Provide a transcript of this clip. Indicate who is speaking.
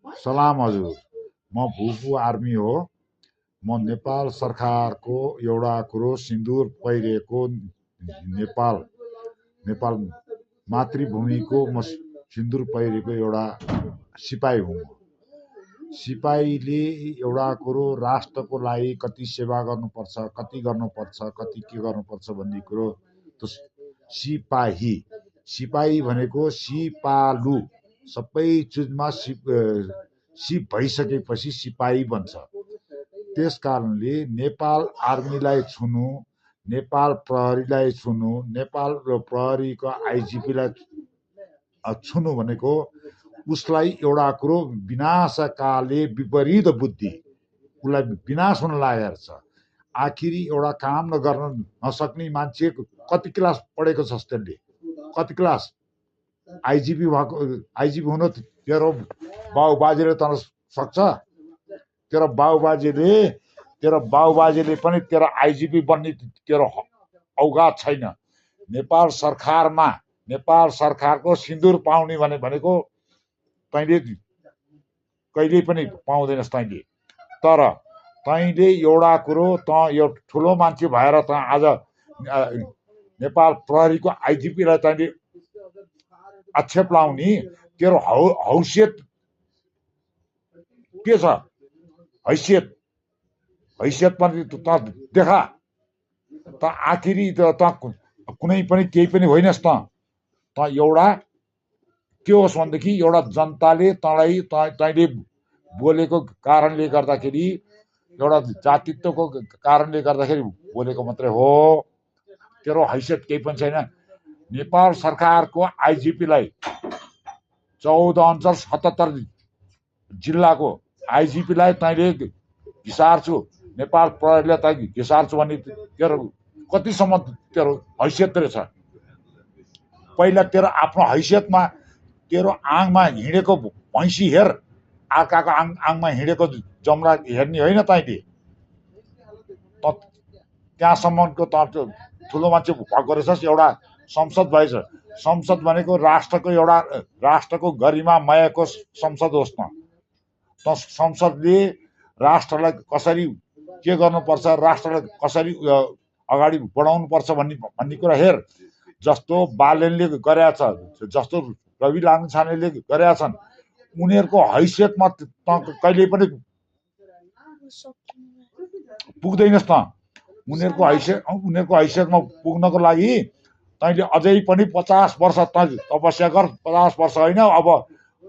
Speaker 1: सलाम हजुर, म भुपु आर्मी हो। म नेपाल सरकारको एउटा कुरो सिन्दुर पहिरेको नेपाल मातृभूमिको म सिन्दुर पहिरेको एउटा सिपाही हुँ। सिपाहीले एउटा कुरो राष्ट्रको लागि कति सेवा गर्नुपर्छ, कति गर्नुपर्छ, कति के गर्नुपर्छ भन्ने कुरो सिपाही भनेको सिपालु, सबै चिजमा सिप भइसकेपछि सिपाही बन्छ। त्यस कारणले नेपाल आर्मीलाई छुनु, नेपाल प्रहरीलाई छुनु, नेपाल प्रहरीको आइजिपीलाई छुनु भनेको उसलाई एउटा कुरो विनाशकाले विपरीत बुद्धि, उसलाई विनाश हुन लागेको छ। आखिरी एउटा काम गर्न नसक्ने मान्छे कति क्लास पढेको छस् त्यसले? कति क्लास? आइजिपी हुन तेरो बाउबाजेले त सक्छ? तेरो बाउबाजेले पनि तेरो आइजिपी बन्ने तेरो औकात छैन। नेपाल सरकारको सिन्दुर पाउने भनेको तैँले कहिल्यै पनि पाउँदैनस् तैँले। तर तैँले एउटा कुरो, त यो ठुलो मान्छे भएर त आज नेपाल प्रहरीको आइजिपीलाई तैँले आक्षेप लाउने, तेरो हैसियत के छ? हैसियत पनि त देखा। त आखिरी त कुनै पनि केही पनि होइनस्। त एउटा के होस् भनेदेखि एउटा जनताले तैँले बोलेको कारणले गर्दाखेरि, एउटा जातित्वको कारणले गर्दाखेरि बोलेको मात्रै हो। तेरो हैसियत केही पनि छैन। नेपाल सरकारको आइजिपीलाई 14 अञ्चल 77 जिल्लाको आइजिपीलाई तैँले घिसार्छु, नेपाल प्रहरीलाई तैँ घिसार्छु भने तेरो कतिसम्म तेरो हैसियत रहेछ? पहिला तेरो आफ्नो हैसियतमा तेरो आङमा हिँडेको भैँसी हेर, अर्काको आङमा हिँडेको जमरा हेर्ने होइन तैँले। त्यहाँसम्मको त ठुलो मान्छे भएको रहेछस्। एउटा संसद भएछ। संसद भनेको राष्ट्रको गरिमामयको संसद होस् न। त संसदले राष्ट्रलाई कसरी के गर्नुपर्छ, राष्ट्रलाई कसरी अगाडि बढाउनुपर्छ भन्ने कुरा हेर। जस्तो बालेनले गरेका छ, जस्तो रवि लामिछानेले गरेका छन्, उनीहरूको हैसियतमा कहिले पनि पुग्दैनस्। त उनीहरूको हैसियतमा पुग्नको लागि तैँले अझै पनि 50 वर्ष तपस्या गर। 50 वर्ष होइन, अब